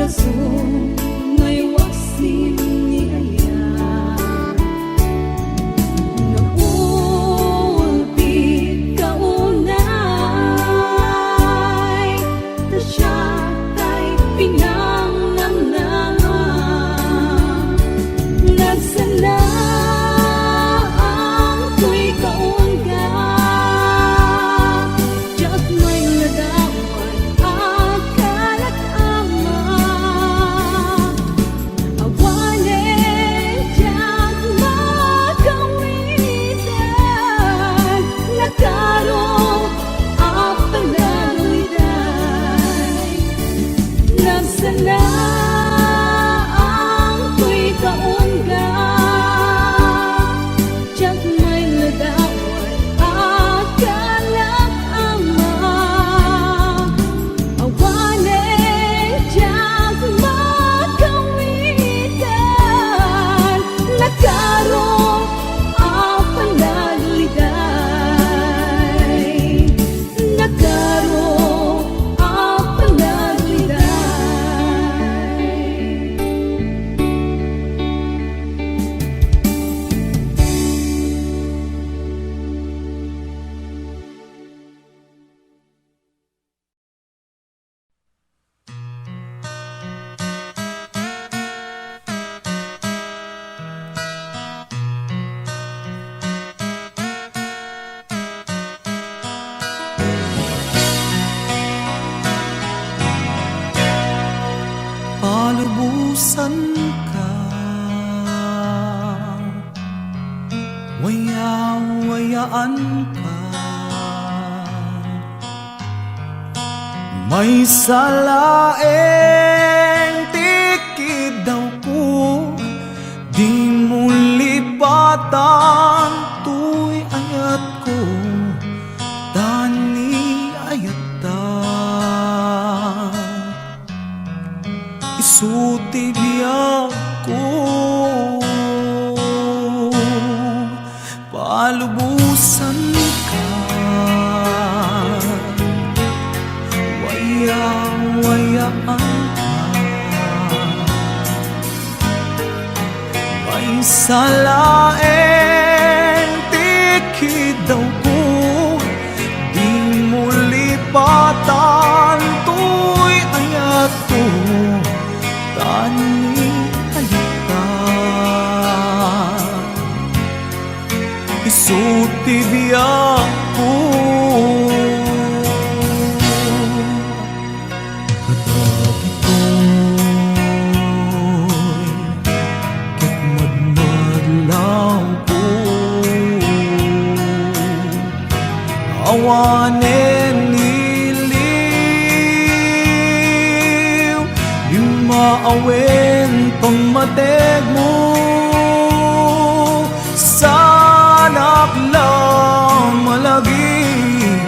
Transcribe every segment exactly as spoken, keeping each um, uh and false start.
Sungay waksin ni aya. Naulpit ka unay, ta siak tay pinangnamnama. Nagsalaangtoy ka unay, diak mailadawan a kalak ama. Awanen diak makawitan, nakaro a panagbiag. Nagsalaangtoy ka unay, diak mailadawan a kalak ama. Awanen diak makawitan, nakaro a panagbiag. Nakaro a panagbiag. Palubosanka, wayawayaanka. Maysa laeng ti kiddawko, dimo lipatan toy ayatko, ta ni ayatta, isu ti biagko. Palubosanka, wayawayaanka. Maysa laeng ti kiddawko, dimo lipatan toy ayatko, ta ni ayatta, isu ti biagko. Kadagitoy ket madmadlawko, awanen iliw, immaawen pammategmo. Saanak la malagip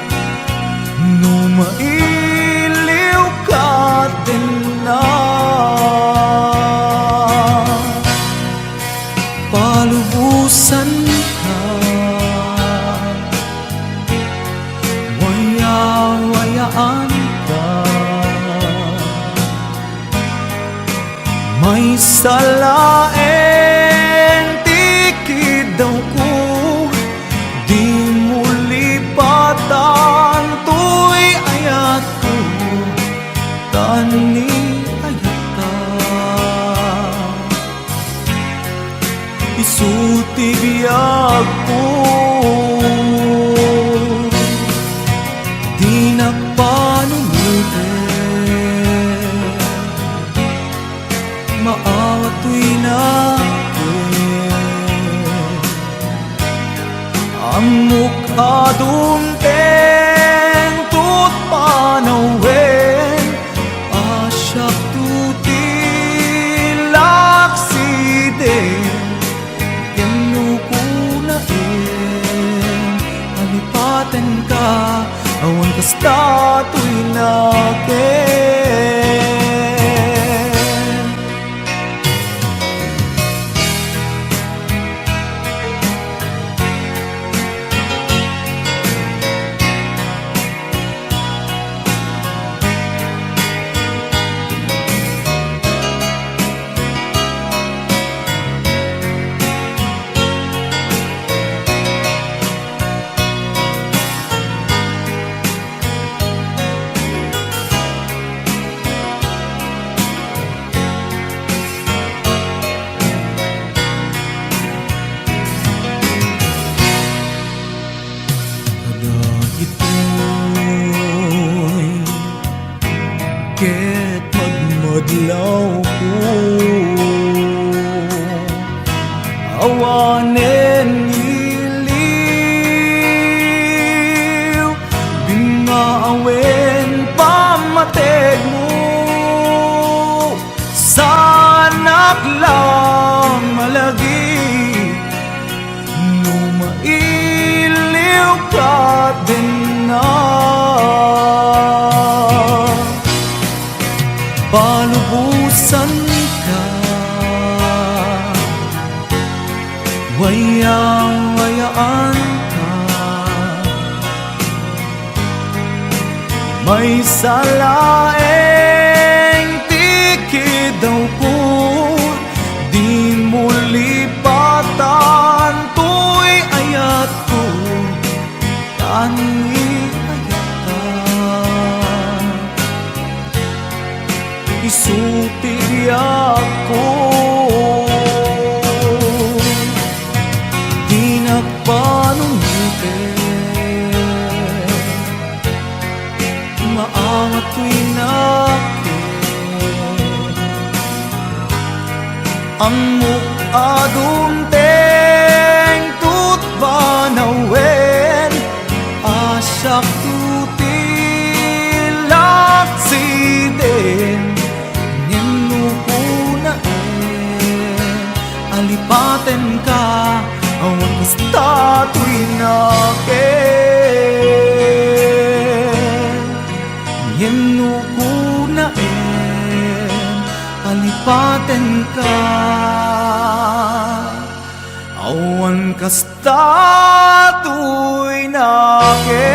no mailiwka denna. Palubosanka, wayawayaanka. Maysa laeng ti kiddawko, dimo lipatan toy ayatko, ta ni ayatta, isu ti biagko. Dinak panunuten, maawat toy nakem. Ammok a dumteng to't panawen, a siakto ti laksiden. Ken no kunaen a lipatenka, awan kasta toy nakem. Awanen iliw, bimmaawen pammategmo. Saanak lang malagip no mailiw ka denna. Palubosanka, wayawayaan ka. Maysa laeng ti kidawko, dimo lipatan toy ayatko, ta ni ayatta. Isu ti biagko, dinak panuniten. Maawat toy naket. Ammok a dumteng tut banawen, a siak ti laksiden, ngem no kunaen a lipatenka, awan kasta toy naket. Ngem no kunaen a lipatenka, awan kasta toy naket.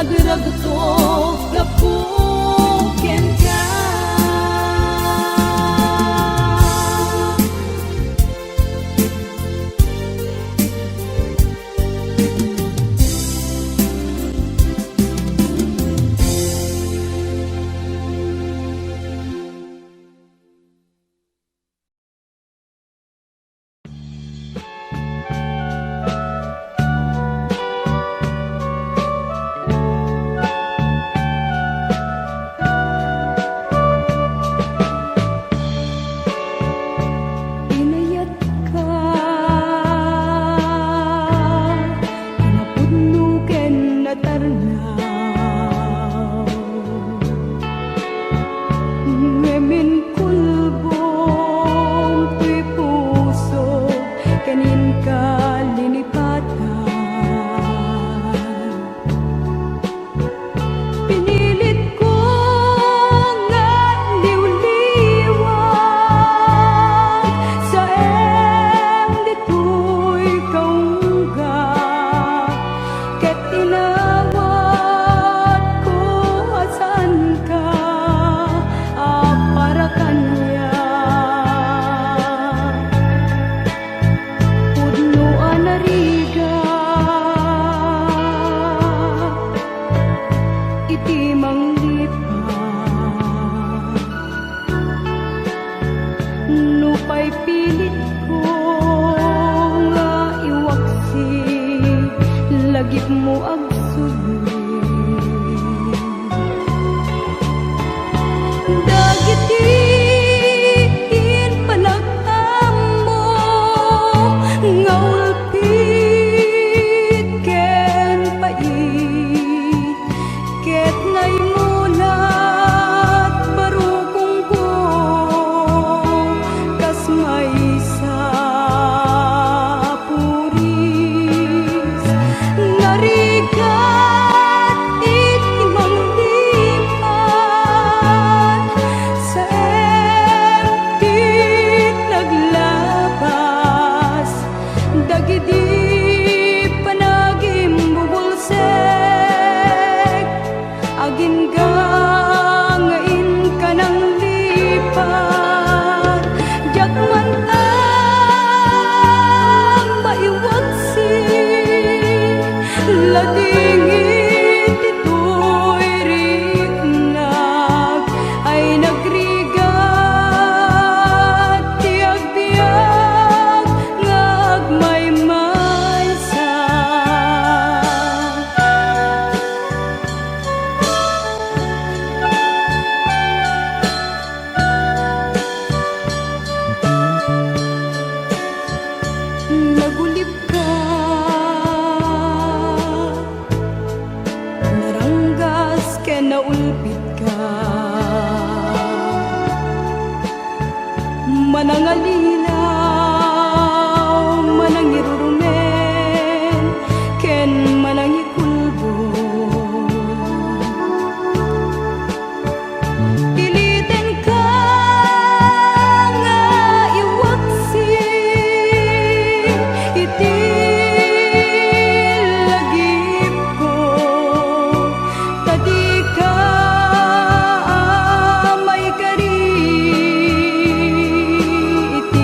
Ragtok gapu kenka. Inayatka, kinapudno ken natarnaw. Ngem inkulbong toy puso ken inka linipatan. Pinilitko nga liwliwan, saem ditoy kaungga. Ket inawatko a saanka a para kaniak. Pudno a narigat iti manglipat. Nupay pilitko nga iwaksi, lagipmo agsubli. Dagiti impanag-ammo nga ulpit ken pait, ket naimulat barukongko kas maysa a puris. Narigat iti manglipat, saem ti naglabas dagidi panagimbubulsek. Agingga nga inka nanglipat, diak man maiwaksi, ladingit itoy riknak ay nagrigat ti agbiag nga agmaymaysa. Nagulipka, naranggas ken naulpitka. Manangalilaw, manangirurumen, ken manangikulbong. Pilitenka nga iwaksi iti lagipko, ta dika a maikari iti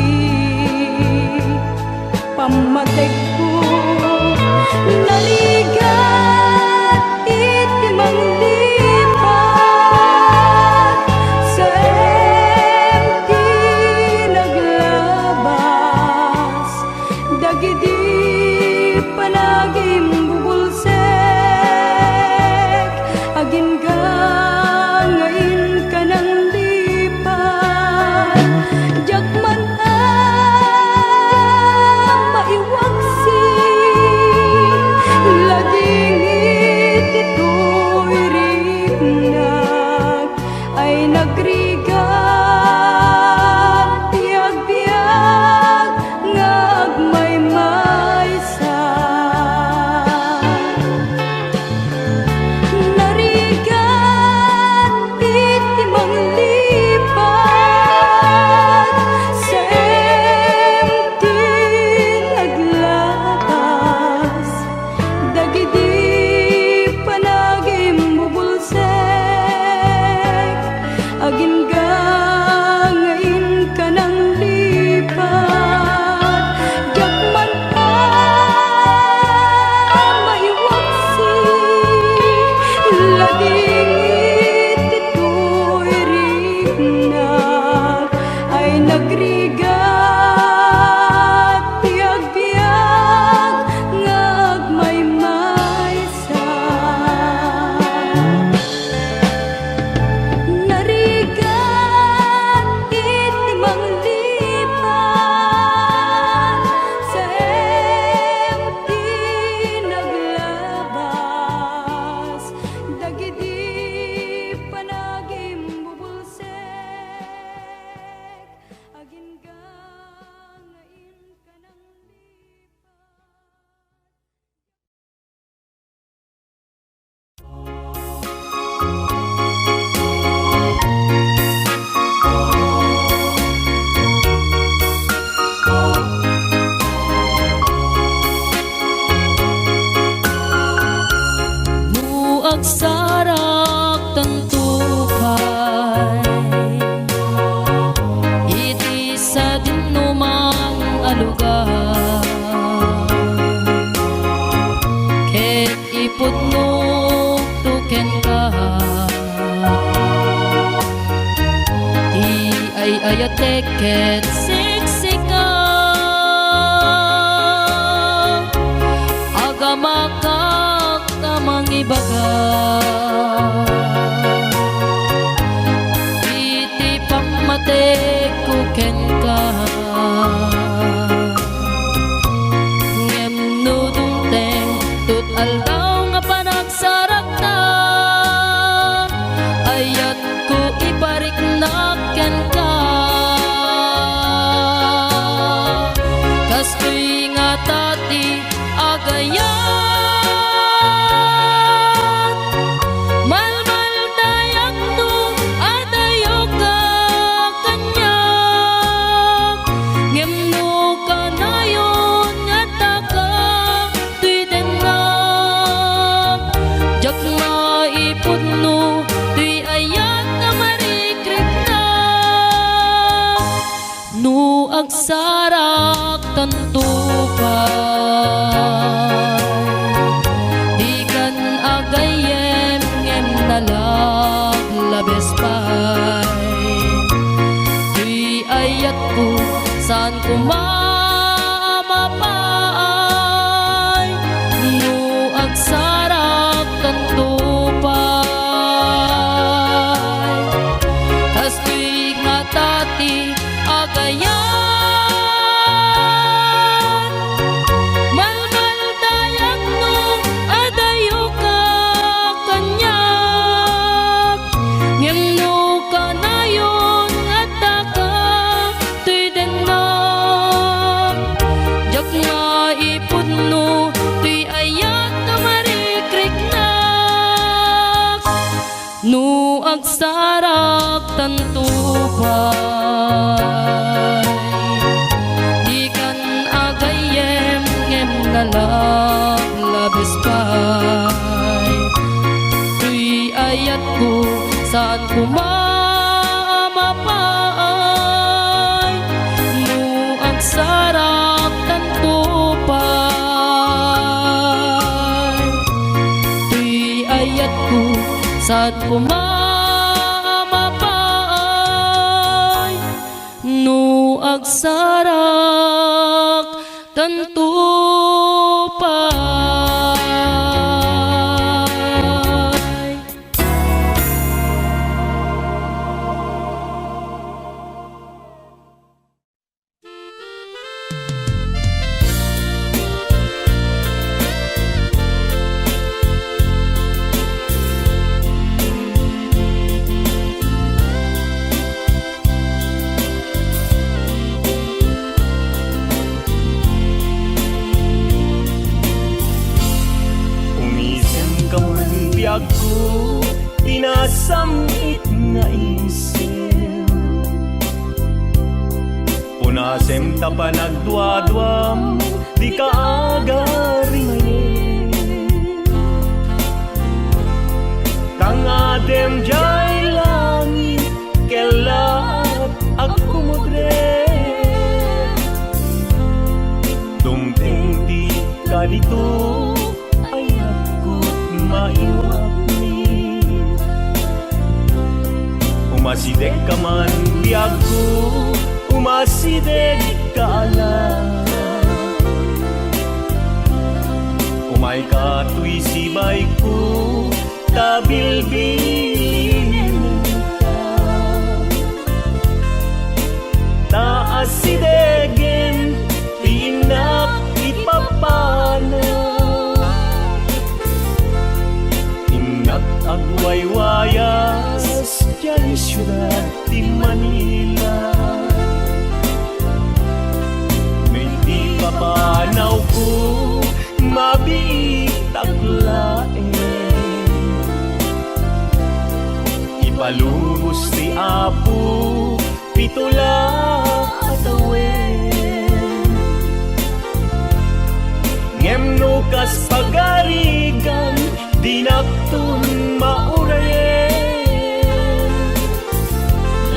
Sarak tanto pay iti sadinoman a lugar, ket ipudnokto kenka ti ay-ayatek ket siksika. Agamakak a mangibaga iti pammatekko kenka. Ngem no dumteng tot aldaw nga panagsarakta, ayatko ipariknak kenka. Kastoy ngata ti agayat. Malmaldayak no adayoka kaniak, ngem no kanayon nga addaka toy dennak, diak maipudno toy ayat a marikriknak. No agsarak tanto pay, dikan agayyem ngem nalablabes pay. Toy ayatko, saan koma a mapaay. No agsarak tanto pay, kastoy ngata ti agayat. Malmaldayak no adayoka kaniak, ngem no kanayon nga addaka toy dennak, diak maipudno toy ayat a marikriknak. No agsarak tanto pay, dikan agayyem ngem nalablabes pay. Toy ayatko, saan koma a mapaay. No agsarak tanto pay, toy ayatko, saan koma a mapaay. No agsarak tanto pay. Umisemka man, biagko, ti nasam-it nga isip. Punasem ta panagduaduam, dika agarimayem. Tangadem diay langit, kellaat agkumudrem. Dumteng ti kadito, ayatko, maiwakmi. Umasidegka man, biagko, umasidegka a la. Umayka toy sibayko, ta bilbilinenka. Ta asidegen ti innak ipapana. Innak agwaywayas diay siudad ti Manila. No iti papanawko, mabiitak laeng. Ipalubos ti Apo pito la a tawen. Ngem no kas pagarigan, dinakton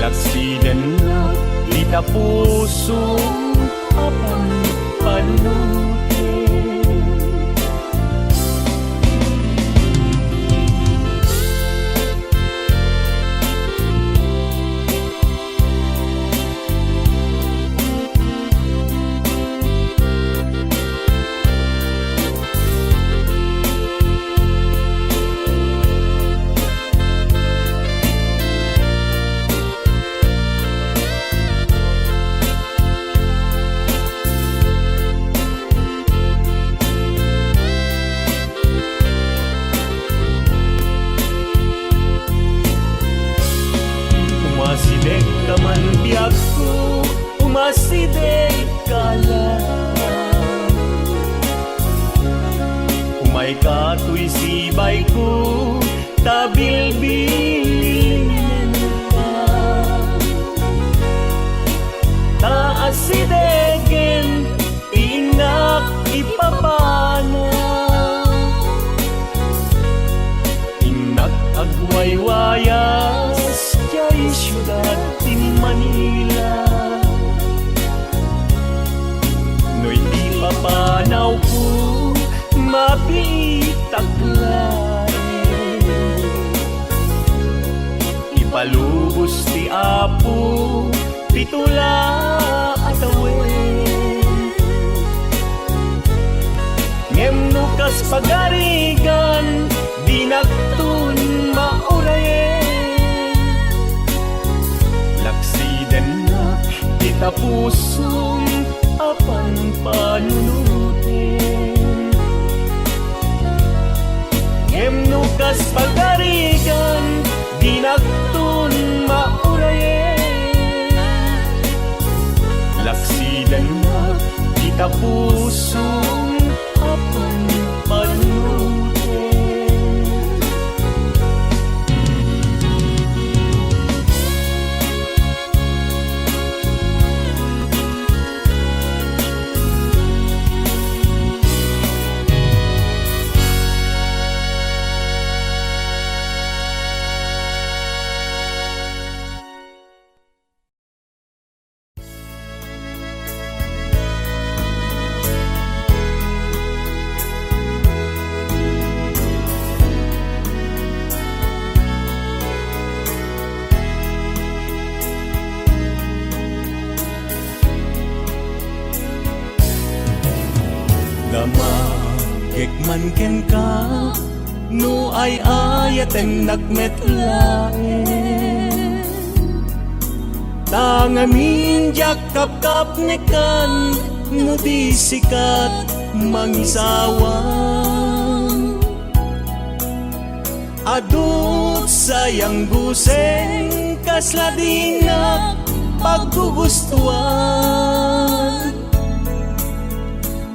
Aksidennak dita puso a panpanuten. Umasidegka man biagko, umasidegka la. Umayka toy sibayko, ta bilbilinenka. Ta asidegen ti innak ipapana. Innak agwaywayas diay siudad ti Manila. No iti papanawko, mabiitak laeng. Ipalubos ti Apo, pito la a tawen. Ngem no kas pagarigan, dinakton maurayen. Laksidennak dita pusom a panpanunuten. Ngem no kas pagarigan, dinakton maurayen. Laksidennak dita pusom a panpanunuten. Damagek man kenka, no ay-ayatennak met laeng. Ta ngamin diak kapkapnekan no di sikat mangisawa. Adu ti sayang guseng kasla dinak paggugustuan.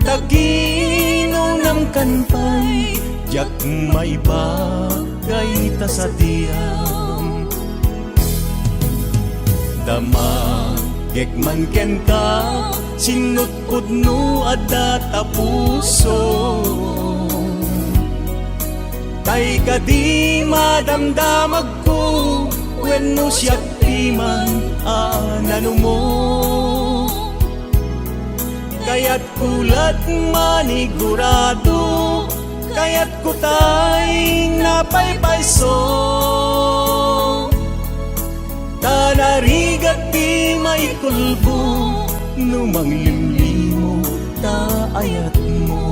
Ta kinunamkan pay, diak maibagay ta sadiam. Damagek man kenka, sinutpudno adda ta puso. Tay kadi madamdamagko, wenno siak ti man a nanumo. Kayatko lat manigurado, kayatko tay napaypayso. Ta narigat ti maitulbo no manglimlimo ta ayatmo.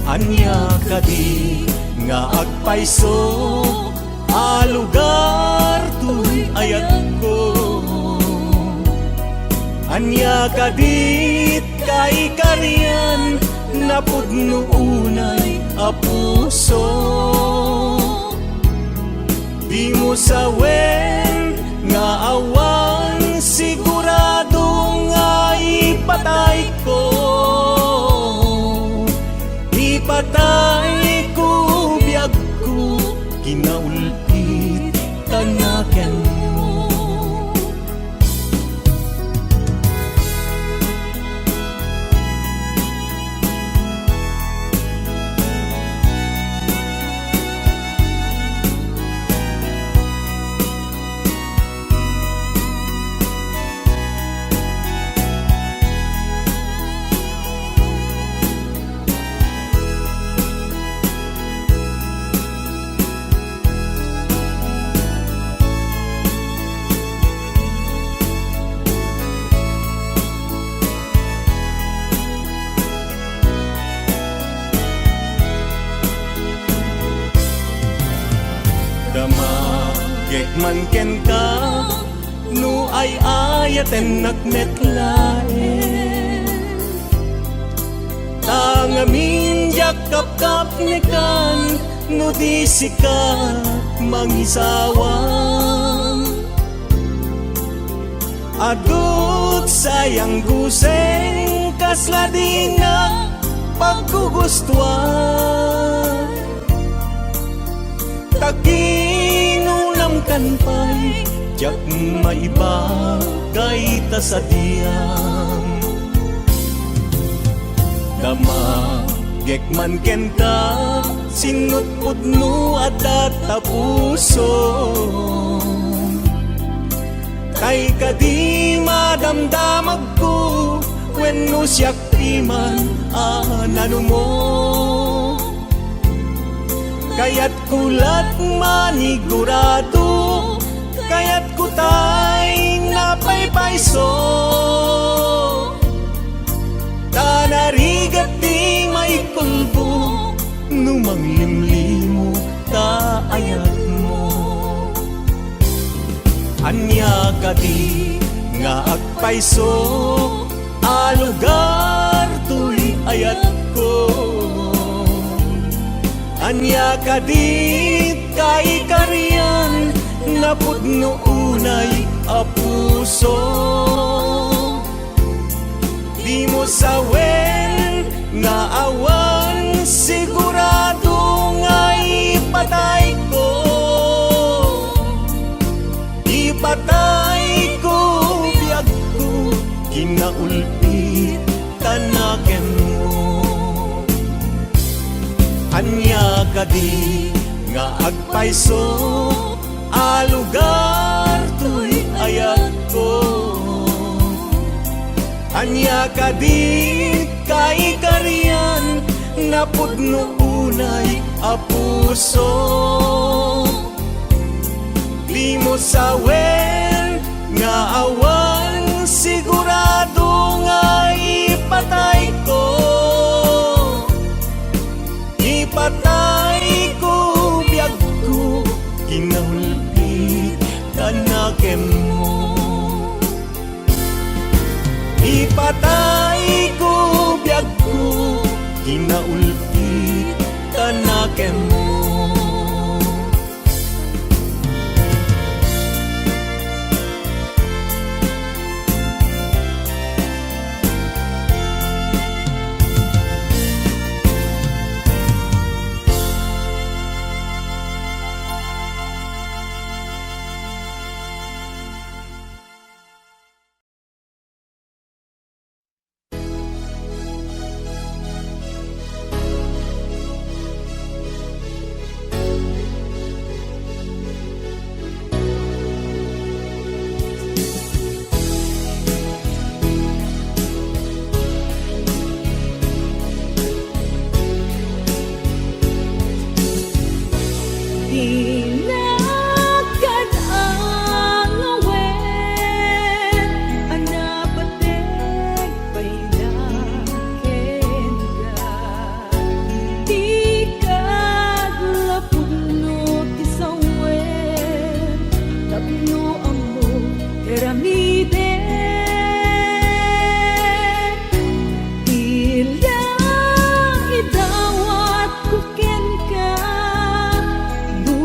Ania kadi nga agpayso a lugar toy ayatko? Ania kadit kaikarian napudno unay a puso? Dimo sawen nga awan sigurado nga ipatayko. Ipatayko biagko, kinaulkit ta nakenmo. Kek man kenka, no ay-ayatennak met laeng. Ta ngamin diak kapkapnekan no di sika mangisawang. Adut sayang guseng kasla dina paggugustuan. Ta kinunamkan pay, diak maiba kay ta sadiam. Damagek man kenka, sinutputno a tatapusom. Tay kadi madamdamagko, wenno siak ti man a nanumo. Kayatko lat manigurado, kayatko tay napaypayso. Ta narigat ti maikulbo no manglimlimo ta ayatmo. Ania kadi nga agpayso a lugar toy ayatko? Ania kadi kaikarian napudno unay a puso? Dimo sawen nga awan sigurado nga ipatayko. Ipatayko biagko, kinaulpit ta nakemmo. Ania kadi nga agpayso a lugar toy ayatko? Ania kadi kaikarian napudno unay a puso? Dimo sawen nga awan sigurado nga ipatayko. Ipatayko biagko, kinaulpit ta nakemmo. Ipatayko biagko, kinaulpit ta nakemmo. Dinakad a ngawen a napateg pay la kenka. Dika aglapuno ti sawen tapno ammo ti aramiden. Ila idawatko kenka, no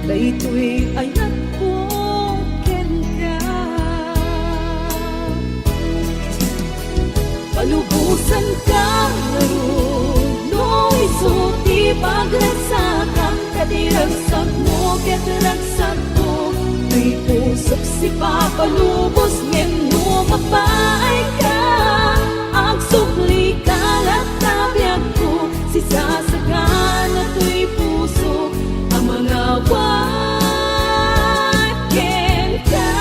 Daytoy ayatko kenka. Palubosanka ngarud, no isu ti pagragsakam, ket ti ragsakmo ket ragsakko. Toy pusok sipapalubos, ngem no mapaayka, agsublika latta biagko, sisasagana toy pusok a mangawat kenka.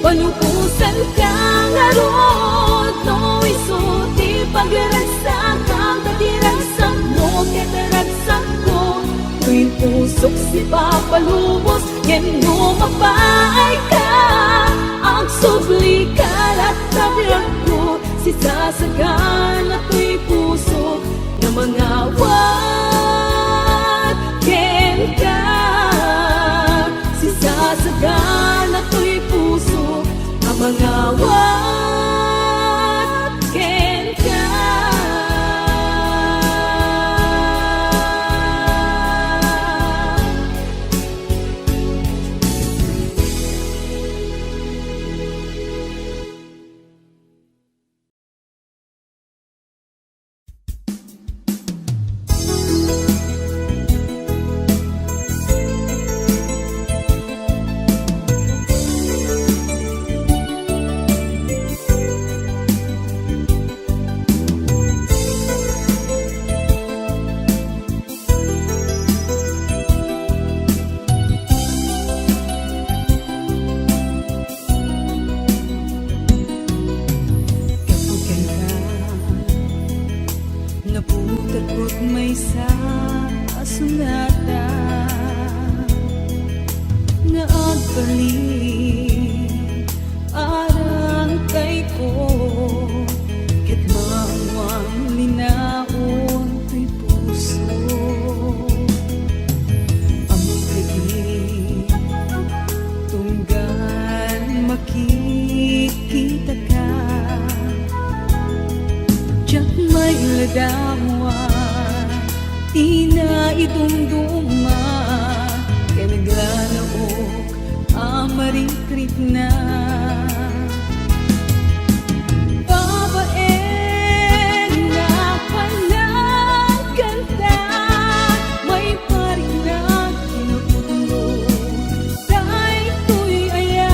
Palubosanka ngarud, no isu ti pagragsakam, ta ti ragsakmo ket ragsakko. Toy pusok sipapalubos, ngem no mapaayka, agsublika latta biagko, sisasagana toy pusok a mangawat kenka. Sisasagana toy pusok a mangawat kenka. Gapu kenka, nabuter ko't maysa a sonata nga agbalik arangkayko, ket maammoan linaon toy puso. Ammok idi, tunggal makikitaka, diak mailadawan ti naidumduma, ken naglalaok a marikrikna. Babaen nga panagkanta, maipariknak kinapudno. Daytoy aya,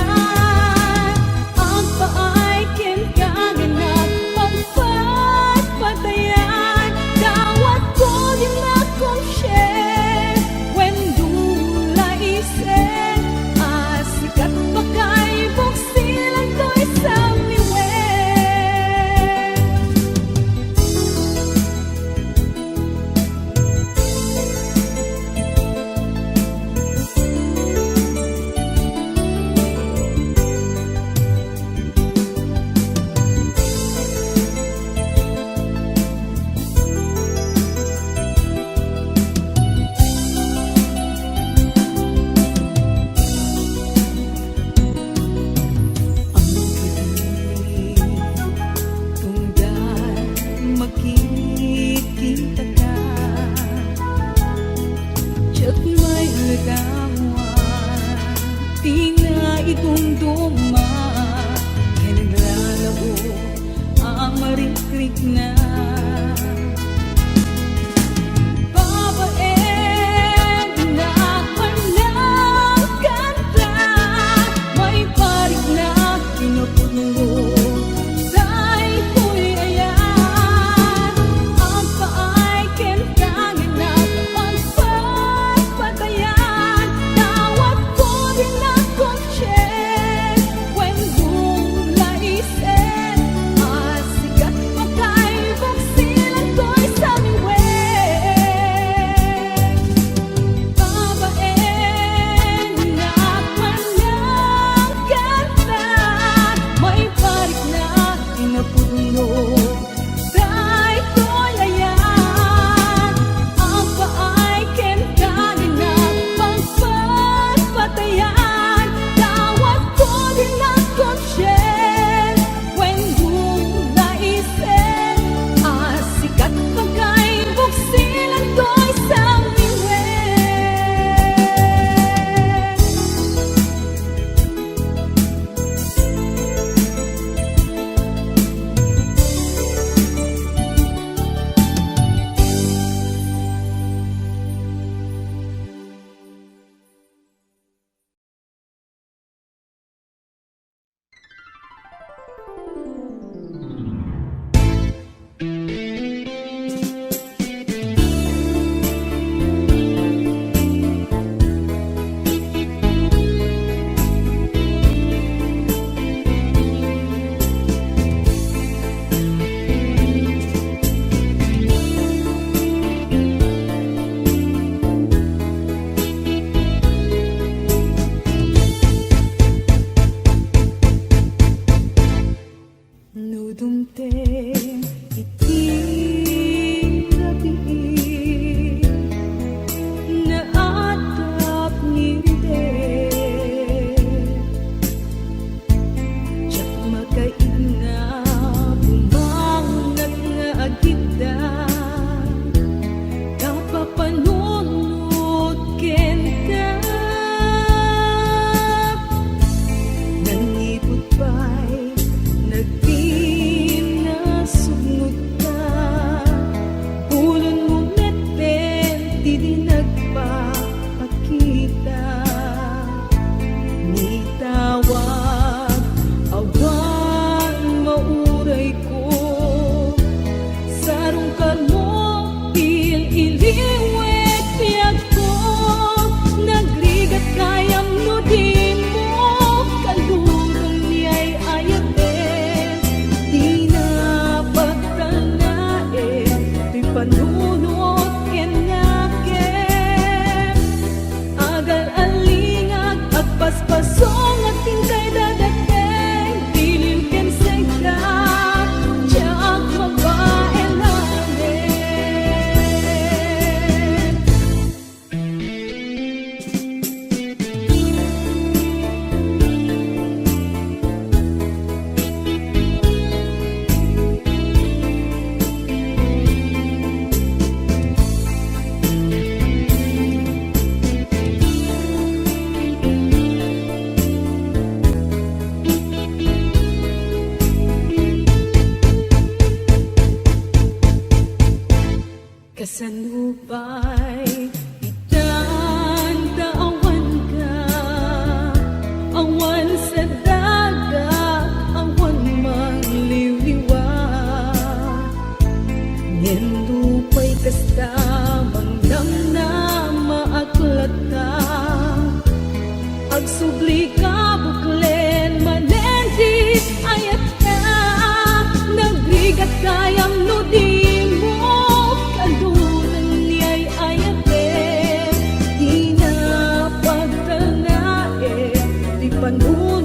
agpaay kenka nga nagpagpatpatayan. Dawatko dinak kung siye, wen dula isen, a sikat pakay buksilan toy samniwen. Tunggal makikitaka, diak mailadawan ti naidumduma, ken naglalaok a marikrikna. Babaen nga panagkanta, maipariknak kinapudno. Daytoy aya, agpaay kenka nga nagpagpatpatayan. Dawatko dinak kung siye, wen dula isen, a sikat pakay Paspasong a tingkay dadateng, diliw ken sengka, diak mabaelan. Kasano pay itan ta awanka, awan sa daga, awan mangliwliwa. Ngem nupay kasta, mangdamnama ak latta. Agsubli ka, buklen manen ti ayatka. Nagrigat gayam no dimo kadunan ni ay-ayatek. Dina pagtalnaen ti panu-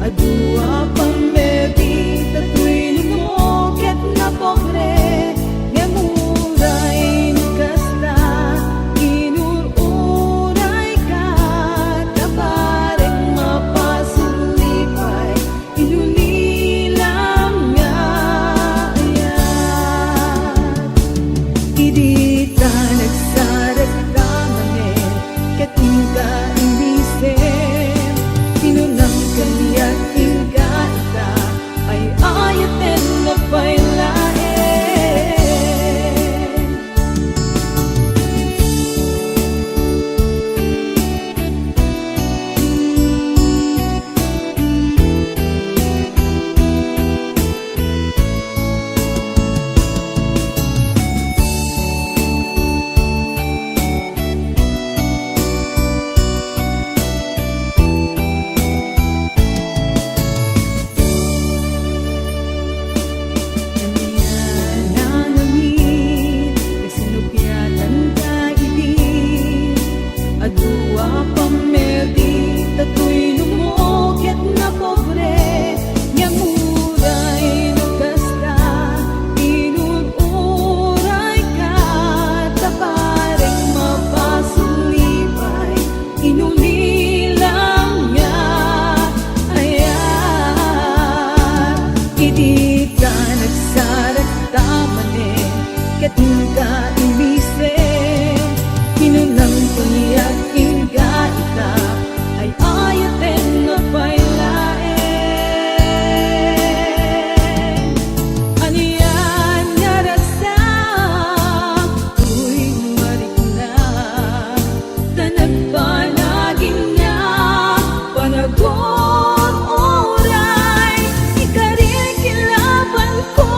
Adu a pammebbit datoy numo ket napobre, ngem uray no kasta, inur-urayka, ta bareng mapasulipay, inunilam nga ayat. Idi ta nagsarekta manen, ket inka immisen, kinunam kaniak, inka ita, ay-ayaten no pay laeng. Ania nangamin, kasinuppiatan ta idi. Adu a pammebbit datoy numo ket napobre, ngem uray no kasta, inur-urayka, ta bareng mapasulipay, inunilam nga ayat. Idi ta nagsarekta manen, ket inka immisen, kinunam kaniak, inka ita, ay-ayaten no pay laeng. Anian nga ragsak, toy marikna, ta nagbanagin nga panagur-uray, ikarikilabanko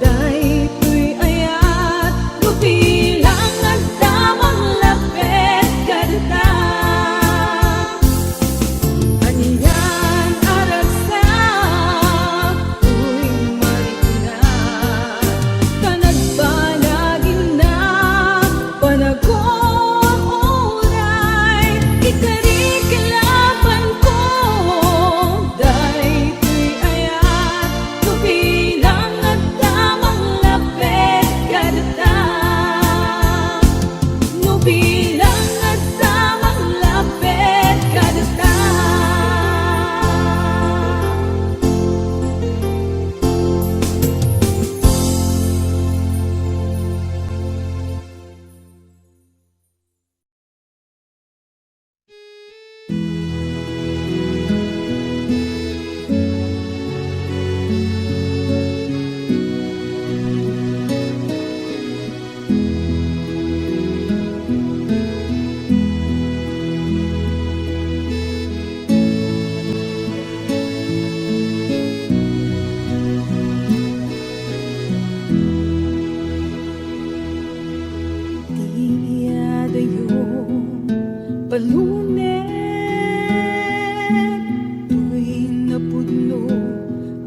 daytoy ayat, no bilang adda manglapet kadata. Anian a ragsak, toy marikna, ta nagbanagin nga panagur-uray, ikarikilabanko daytoy ayat, no bilang adda manglapet kadata. No bilang adda manglapet kadata. Ti iyadayo, palunek, toy napudno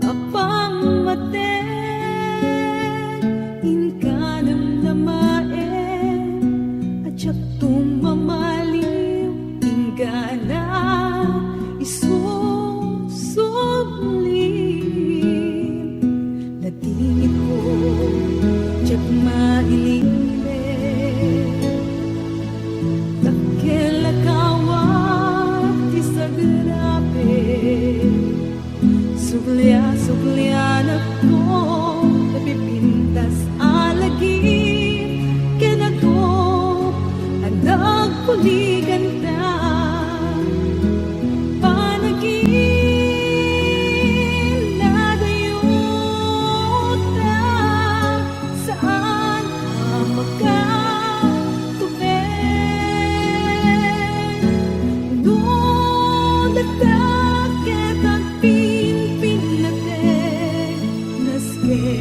a pammateg, inka namnamaen a diak tumamaliw, inggana isusubli. Natingitko, diak mailimed. Dakkel a kawat ti sagrapen. Suklia-suklianakto, napipintas a lagip, ken adu a nagkuliganta. Panaginadayota, saan a makatupeng. No dakdak ket agpinpinnateg, nasken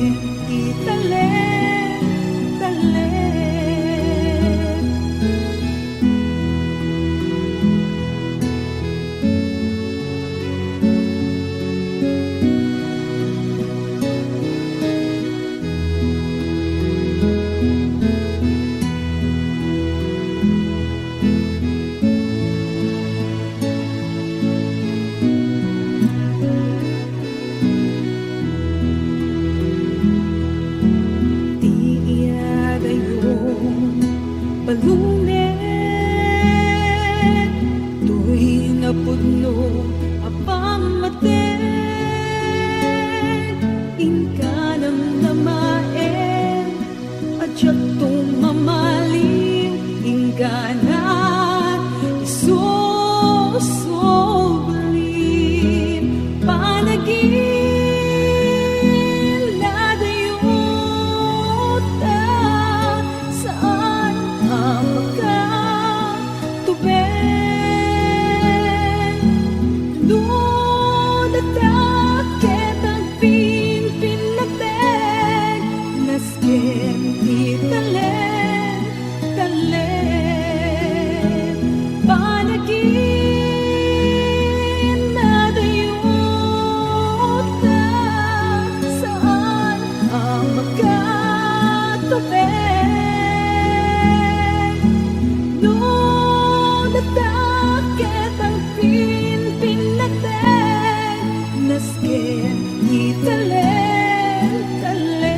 Talent, talent,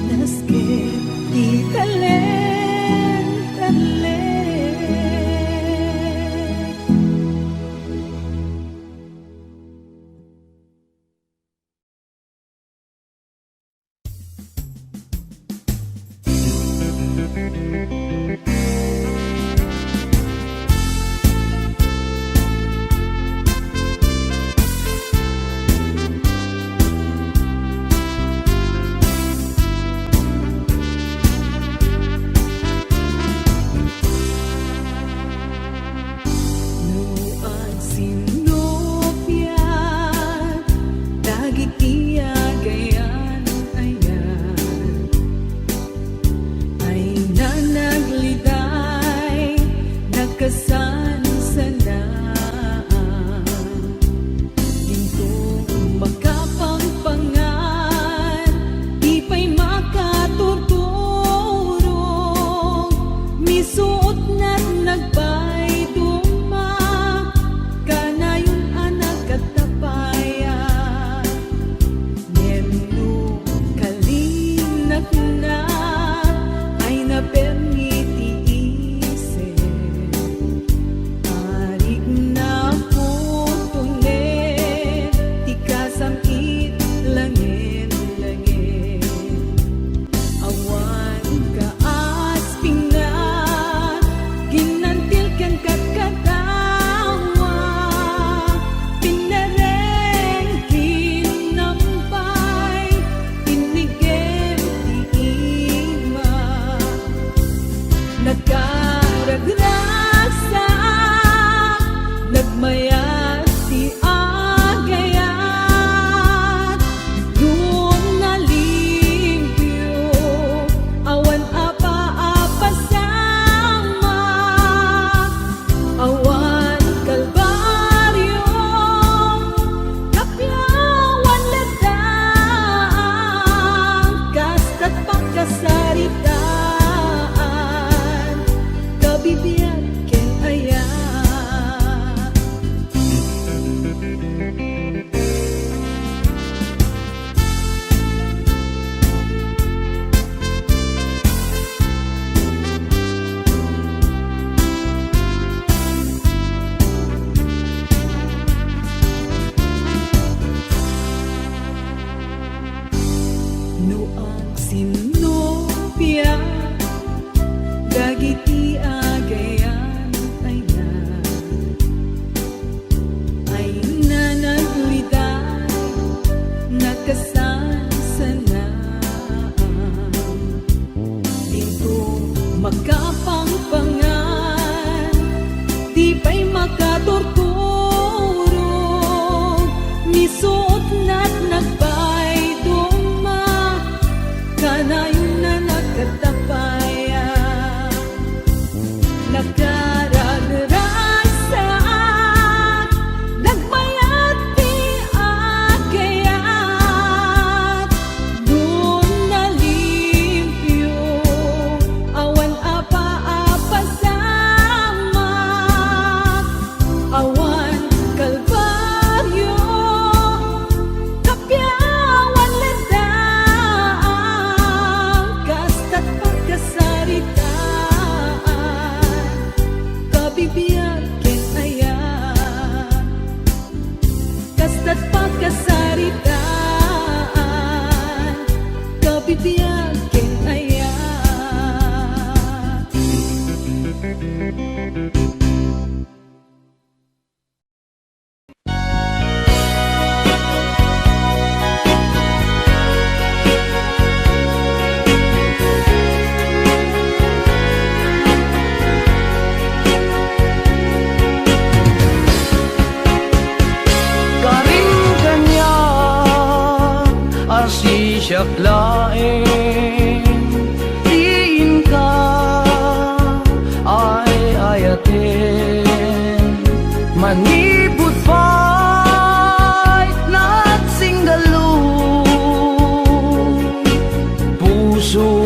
nasken ti talent, talent. No agsinnupiat dagiti agayan, ayan, ay nanagli tay nakasansanaan. Dintong makapangpangan, di pay makaturturong, misuot nat nagpayduma, kanayon a nagkatapayan. Ngem no kalinakna ay napermi ti isip, arigna putonen ti kasam-it langen-langen. Awan kaaspingna, ginantil ken kadkadawa, pinnereng, kinampay, tinnigem ti ima. Nagkaragragsak, nagmayat ti agayat. No nalimpio, awan a paapasama. Awan kalbario, kapiawan latta, kasta't pakasaritaan, kabibiag ken ayat. No agsinnupiat dagiti agayan, ayna, ayna nagliday, nakasansanaan. Dito makapangpangan, di pay makaturturog, misuot nat nagpayduma, kanayon a nagkatapayan. Nagkaragragsak, nagmayat ti agayat. No nalimpio, awan a paapasama. Awan kalbario, kapiawan latta, kasta't pakasaritaan, kabibiag ken ayat. Kasta't pakasaritaan, kabibiag ken ayat. Karin kaniak a siak laeng ti inka ay-ayaten. Manipud pay nagsinggallo, puso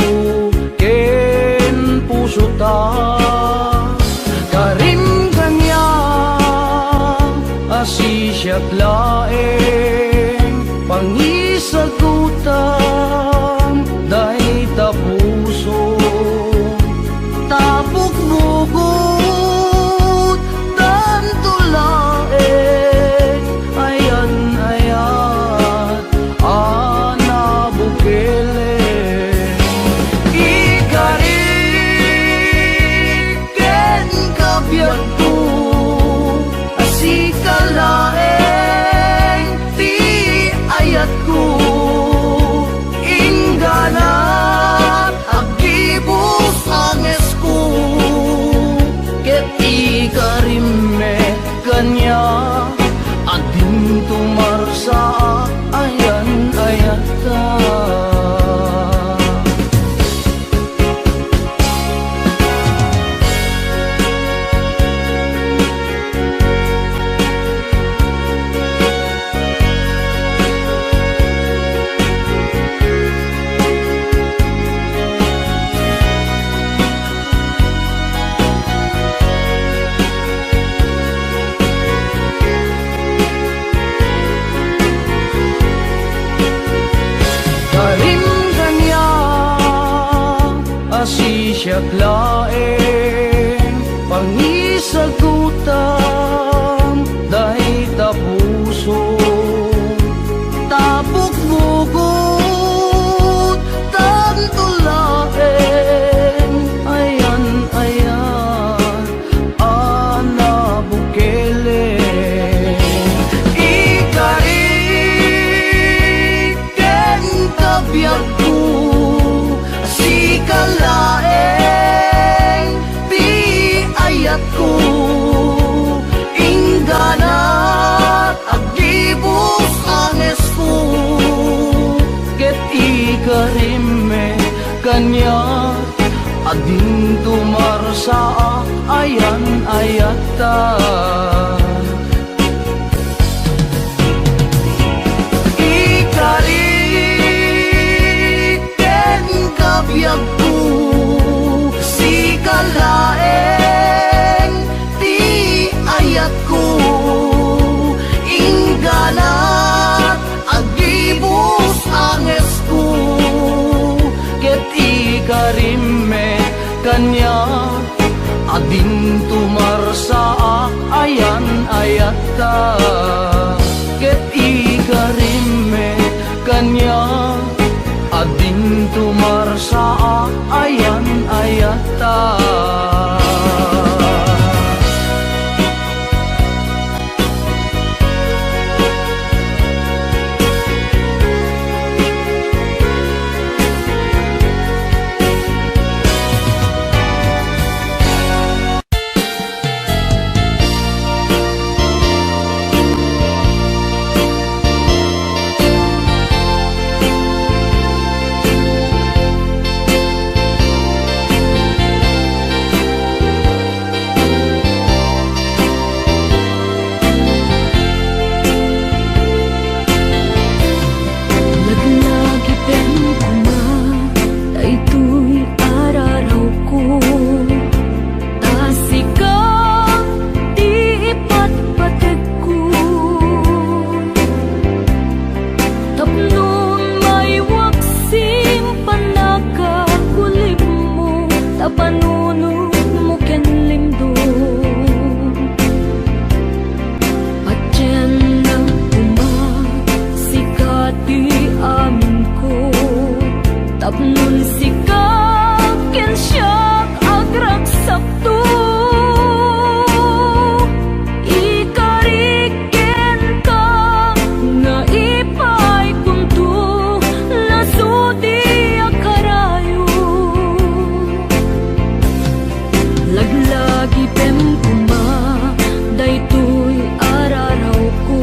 ken pusota. Karin kaniak a Sisiak laeng pangisagutam dayta puso, ta bugbugot tanto laeng ayan-ayat a nabukelek. Ikari ken kabiagko, a sika laeng ti ayatko. Ingganat, aggibus angesko, ket ikarimmek kaniak, a dinto marsaak ayan-ayatta. Karim kaniak a sisiak laeng pangisagutam dayta puso, ta bugbugot tanto laeng ayan-ayat a nabukelek. Ikari ken kabiagko, sika laeng ti ayatko. Ingganat, aggibus angesko, ket ikarimmek kaniak, a dinto marsaak ayan-ayatta. Ikari ken kabiagko, sika laeng ti ayatko. Ingganat, aggibus angesko, ket ikarimmek kaniak, a dinto marsaak ayan-ayatta. Ket ikarimmek kaniak, a dinto marsaak ayan-ayatta. Laglagipen koma daytoy ararawko, ta sika ti ipatpategko. Tapno maiwak sin pannakakulipmo, ta panunotmo ken limdom. Patiennak koma, sika ti aminko, tapnon sika ken siak agragsakto. Ikarik kenka nga ipaykonto, nasudi a karayo. Laglagipem koma daytoy ararawko,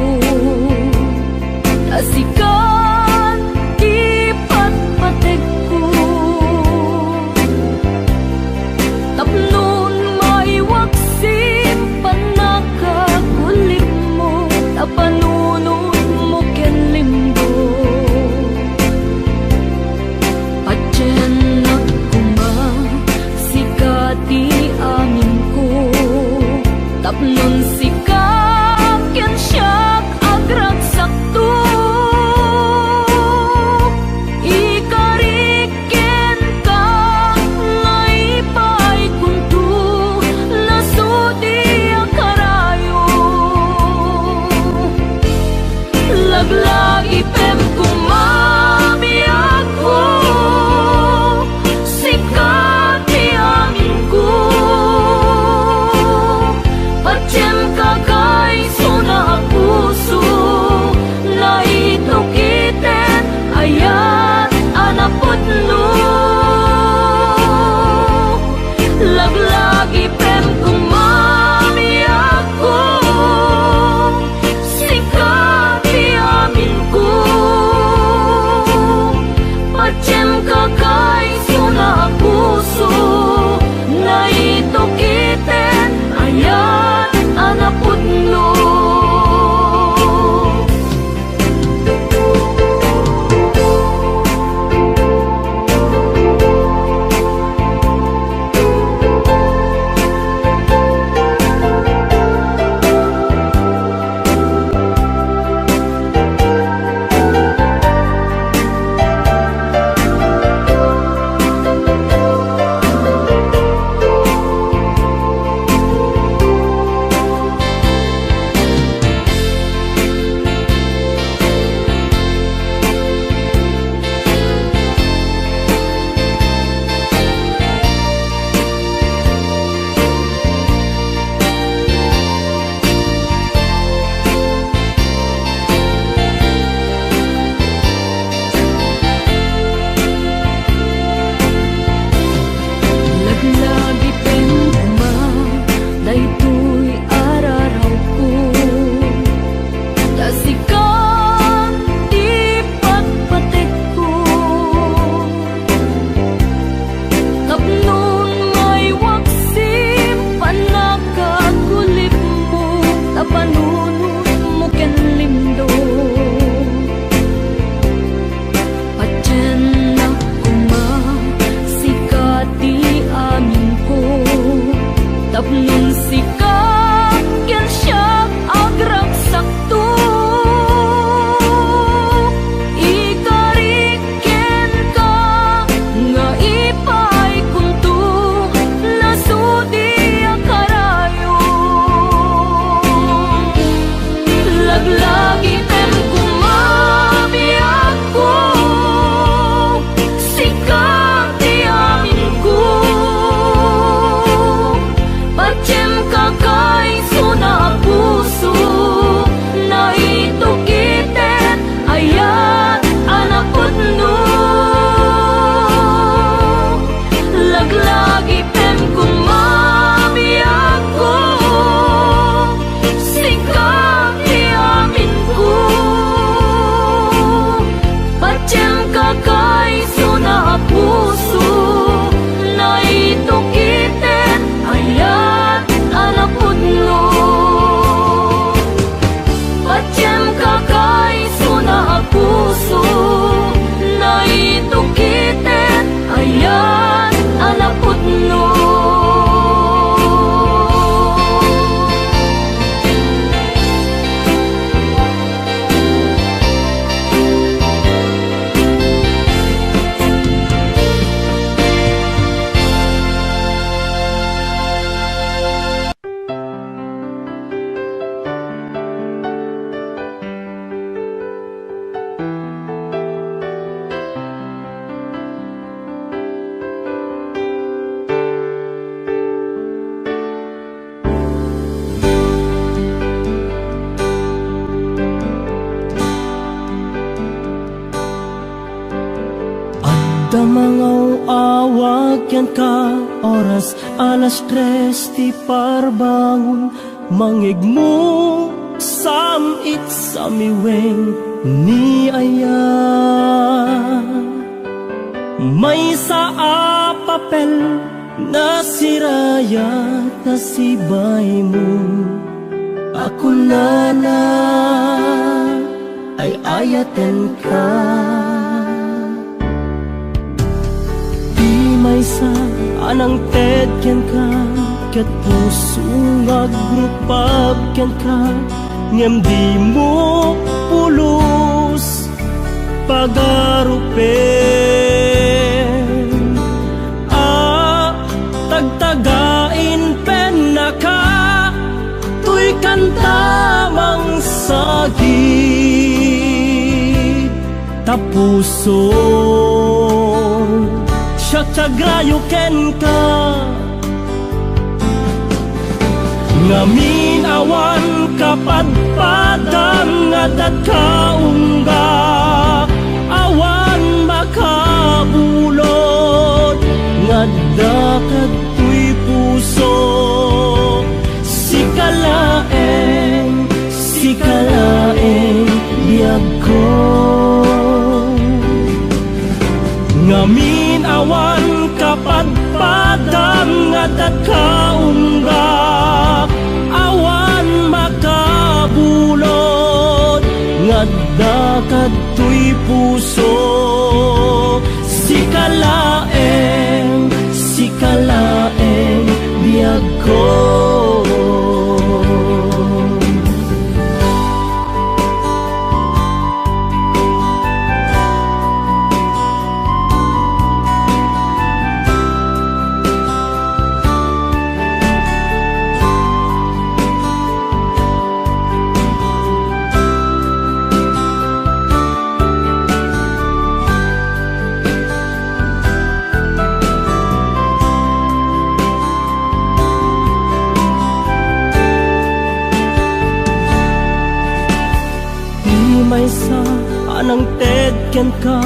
ta sikan ti patpategko. Ka ti aminko, patiemka kaisuna a puso, naitukiten, ayat a napudno. Patiemka kaisuna a puso, naitukiten, ayat a napudno. Adda mangaw-awag kenka, oras alas tres ti parbangon, mangngegmo, sam-it, samiweng ni aya. Maysa a papel nasirayat ta sibaymo a kunana, ay-ayatenka. Ti maysa a nangted kenka, ket puso nga agrupab kenka, ngem dimo pulos pagarupen. A tagtagain pennaka, toy kanta mangsagid. Ta puson, siak ti agrayo kenka. Ngamin awan kapadpadam nga addatka ungga, awan makabulod nga adda kadtoy puso. Sika laeng, sika laeng biagko. Ngamin awan kapadpadam nga addatka ungga, awan makabulod nga adda kadtoy puso. Sika laeng, sika laeng biagko. Ti maysa a nangted kenka,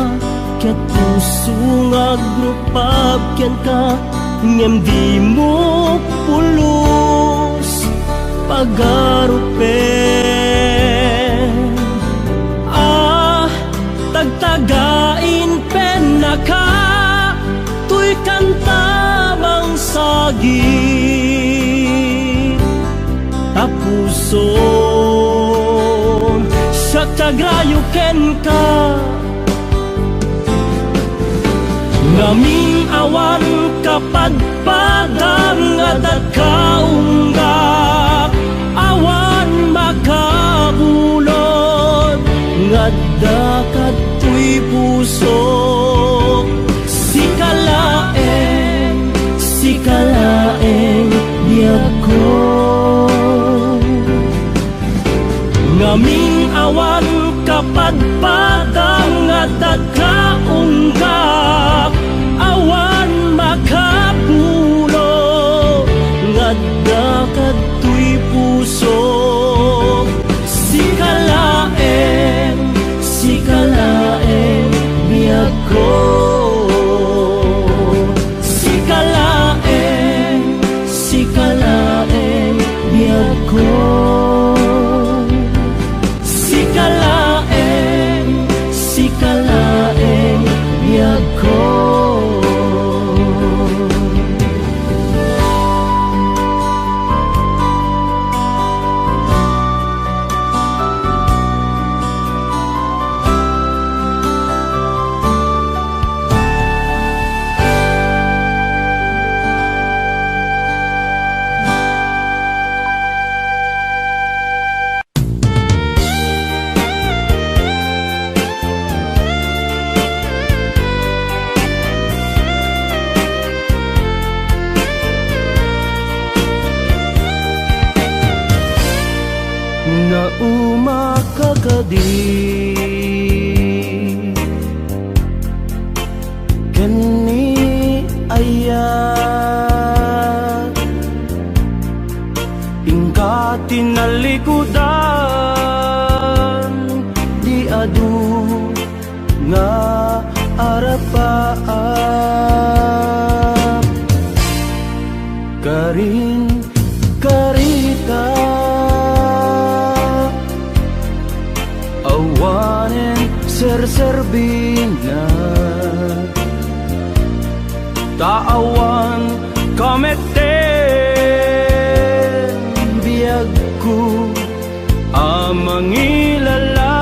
ket puso nga agrupab kenka, ngem dimo pulos pagarupen. A tagtagain pennaka, toy kanta mangsagid. Ta puson, siak ti agrayo kenka. Ngamin awan kapadpadam nga addatka ungga, awan makabulod nga adda kadtoy puso. Sika laeng, sika laeng biagko. Ngamin awan kapadpadam nga addatka ungga, awan makabulo nga adda kadtoy puso. Sika laeng, sika laeng biagko. Sika laeng, sika laeng biagko. makakadi ken ni ayat. Inka ti nalikudan, di adu nga arapaap. Karin, karita, awanen serserbina, ta awan kametten biagko a mangilala.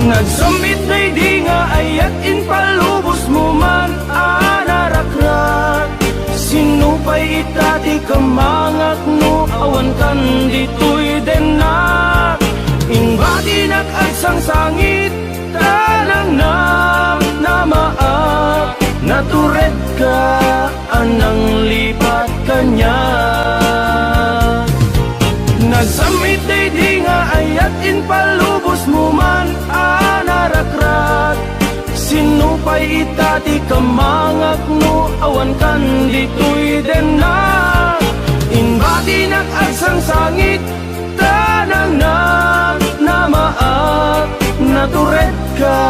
Nagsammit daydi nga ayat, impalubosmo man a narakrak. Sinno pay ita ti kammangak no awankan ditoy dennak? Imbatinak agsangsangit, ta nangnamnamaak, naturedka a nanglipat kaniak. Nagsammit daydi nga ayat, impalubosmo man a narakrak. Sinno pay ita ti kammangak no awankan ditoy dennak? Imbatinak agsangsangit, ta nangnamnamaak, naturedka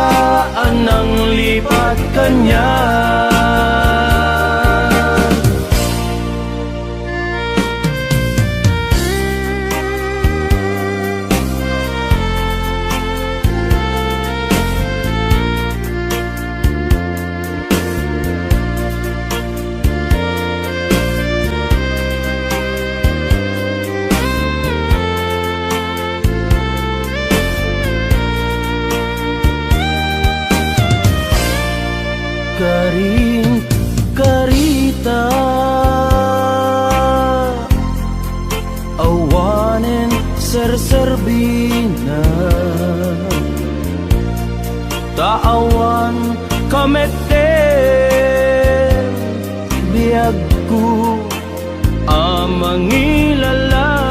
a nanglipat kaniak. Karin, karita, awanen serserbina, ta awan kametten biagko a mangilala.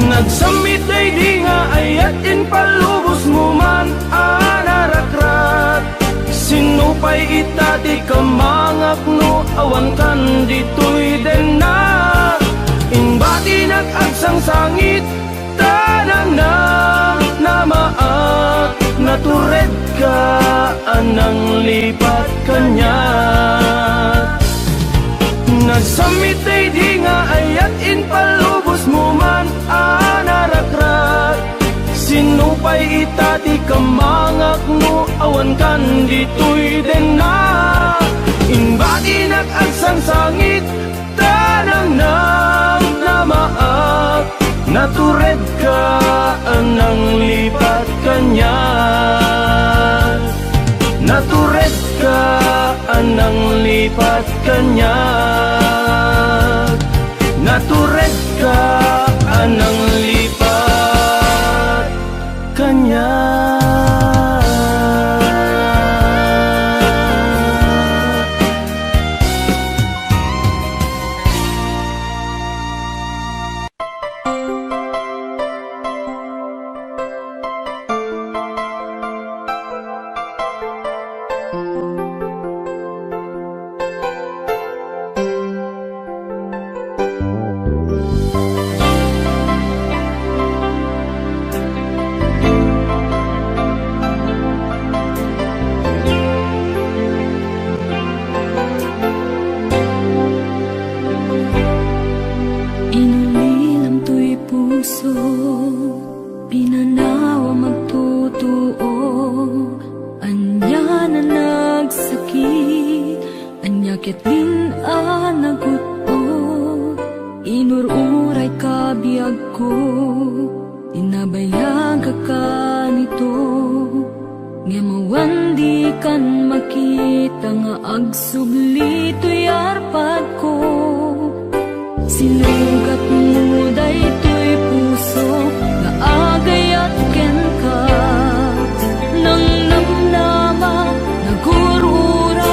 Nagsammit daydi nga ayat, impalubosmo man a narakrak. Sinno pay ita ti kammangak no awankan ditoy dennak? Imbatinak agsangsangit, ta nangnamnamaak, naturedka a nanglipat kaniak. Nagsammit daydi nga ayat, impalubosmo man a narakrak. Sinno pay ita ti kammangak no awankan ditoy dennak? Imbatinak agsangsangit, ta nangnamnamaak, naturedka a nanglipat kaniak. Naturedka a nanglipat kaniak. Naturedka a nanglipat kaniak. Inulilam toy puso, pinanawam agtutuo, ania a nagsakit, ania ketdin a nagut-ot, inur-urayka biagko, inabayagka kanito. Ngem awan dikan makita nga agsubli toy arpadko. Sinugatmo daytoy puso nga agayat kenka. Nangnamnama, nagur-ura,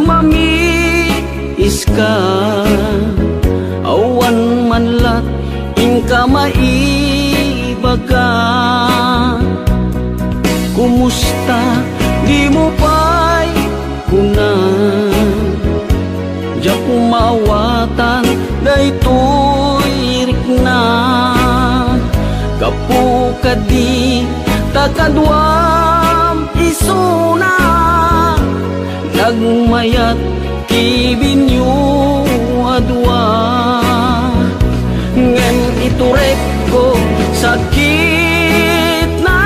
Mamiiska, awan man lat inka maibaga. Kumusta, dimo pay kuna? Diak maawatan daytoy rikna. Gapu kadi ta kaduam isuna, nagmayat ti binio a dua. Ngem iturek ko sakitna,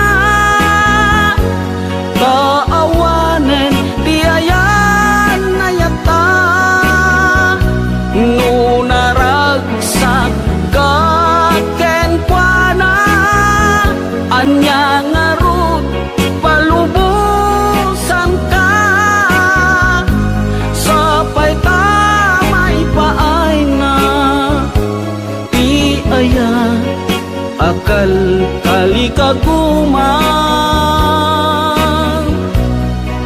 ta awanen ti ayan-ayatta. No naragsak ka kenkuana, ania ngarud palubosanka? Sapay ta maipaayna ti aya a kalkalikaguman.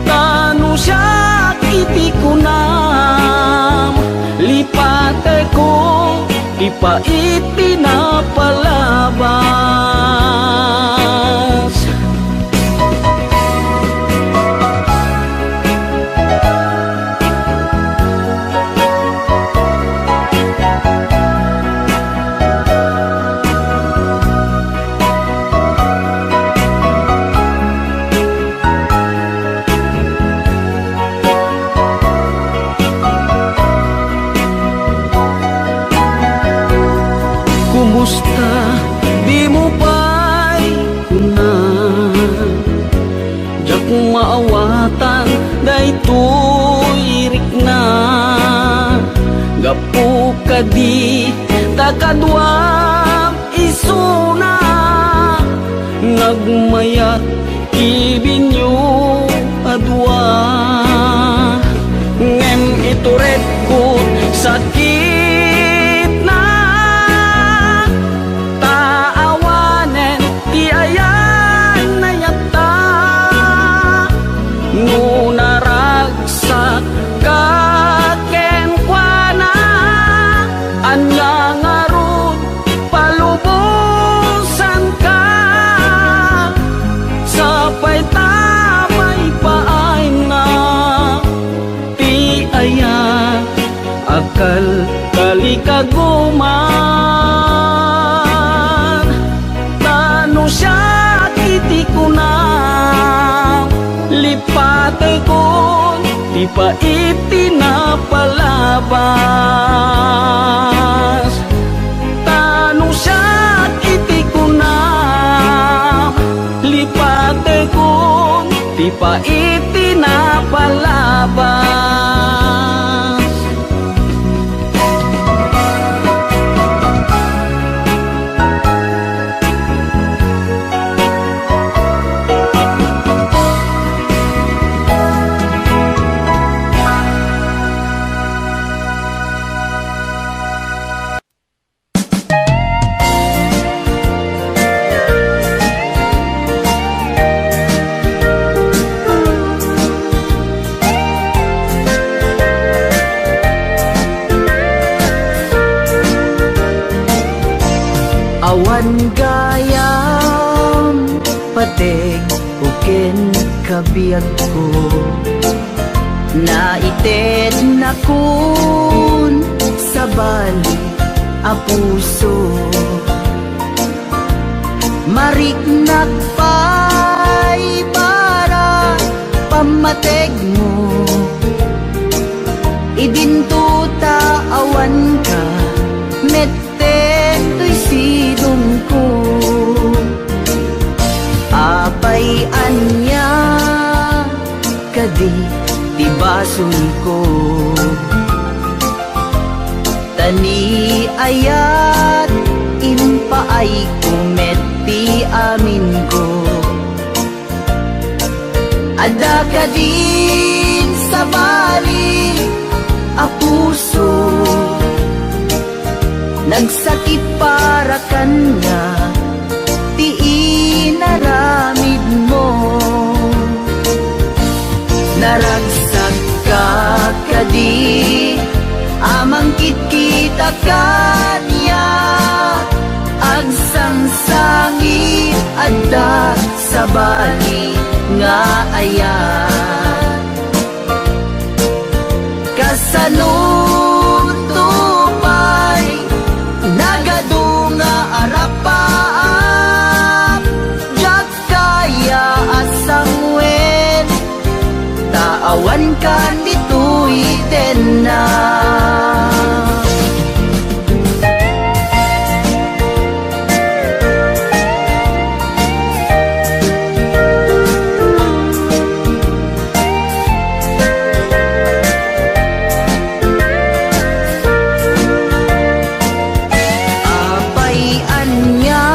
Ta no siak iti kunam, lipateko ti pait ti napalabas. Kumusta? Dimo pay kuna? Diak maawatan daytoy rikna. Gapu kadi ta kaduam isuna, nagmayat ti binio a dua. Ngem ituredko sakitna, ta awanen ti ayan-ayatta. No naragsak ka kenkuana, ania ngarud palubosanka? Sapay ta maipaayna ti aya a kalkalikaguman. Ta no siak iti kunam, lipatekon ti pait ti napalabas. Ta no siak iti kunam, lipatekon ti pait ti napalabas. Awan gayam pateg ken kabiagko. Naitednakon sabali a puso. Mariknak pay para pammategmo. Idinto ta awanka met Detoy sidongko. Apay ania kadi ti basolko? Ta ni ayat impaayko met ti aminko. Adda kadin sabali a puso, nagsakit para kaniak ti inaramidmo. Naragsak ka Ta kaniak agsangsangit adda sabali nga ayat. Kasano to pay nagadu nga arapaap? Diak kaya a sanguen, ta awan kan ditoy denna. Apay ania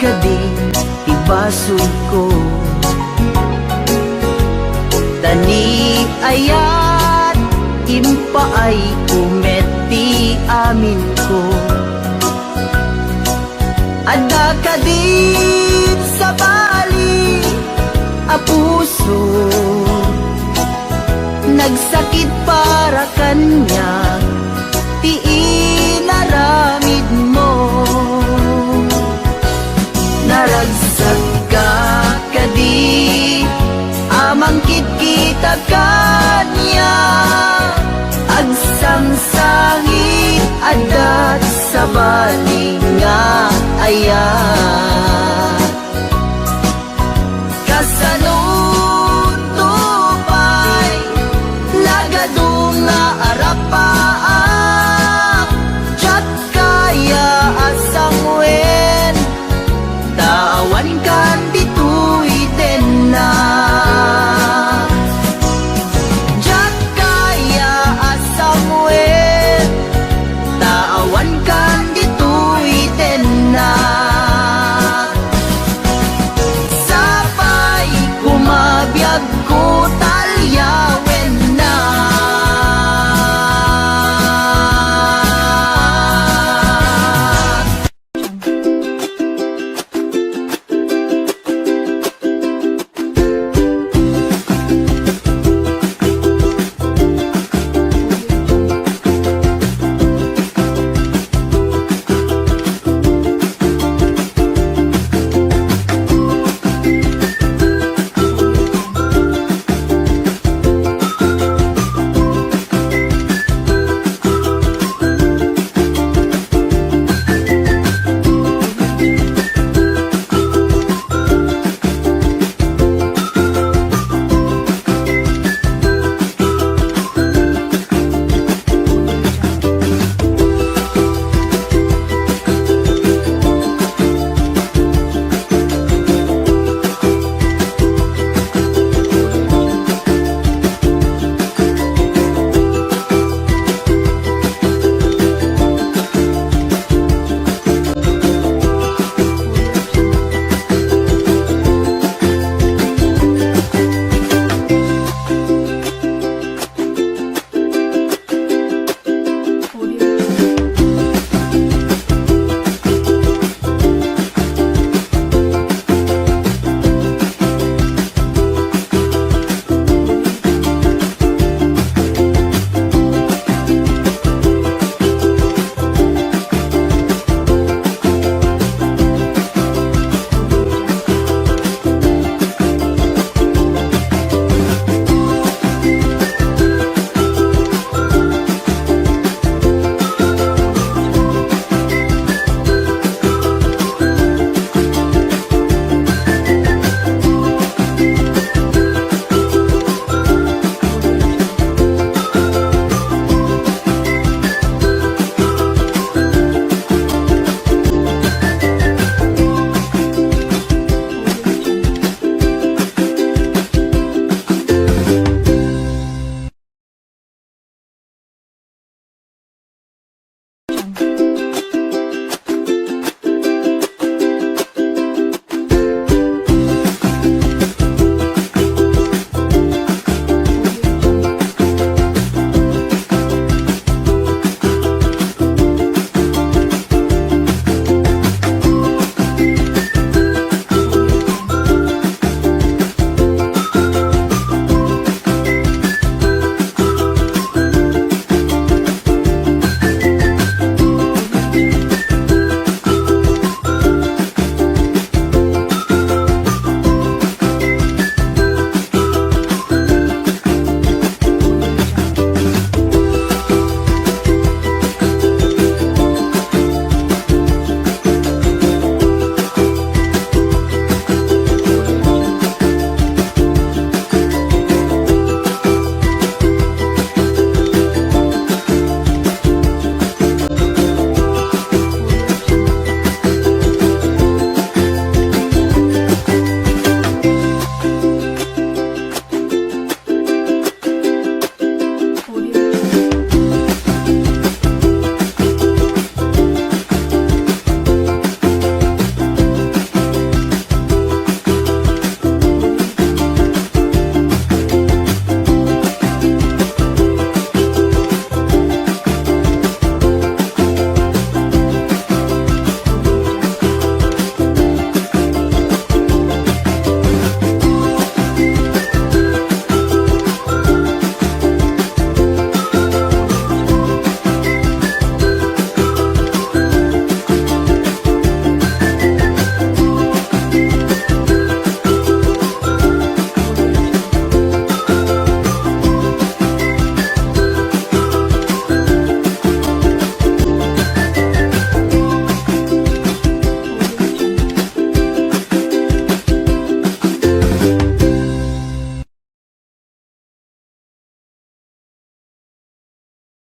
kadi ti basolko? Ta ni ayat, impaayko met ti aminko. Adda kadin sabali a puso nagsakit para kaniak ti inaramidmo. Naragsak ka kadi a mangkitkita kaniak? Agsangsangit adda sabali nga ayat.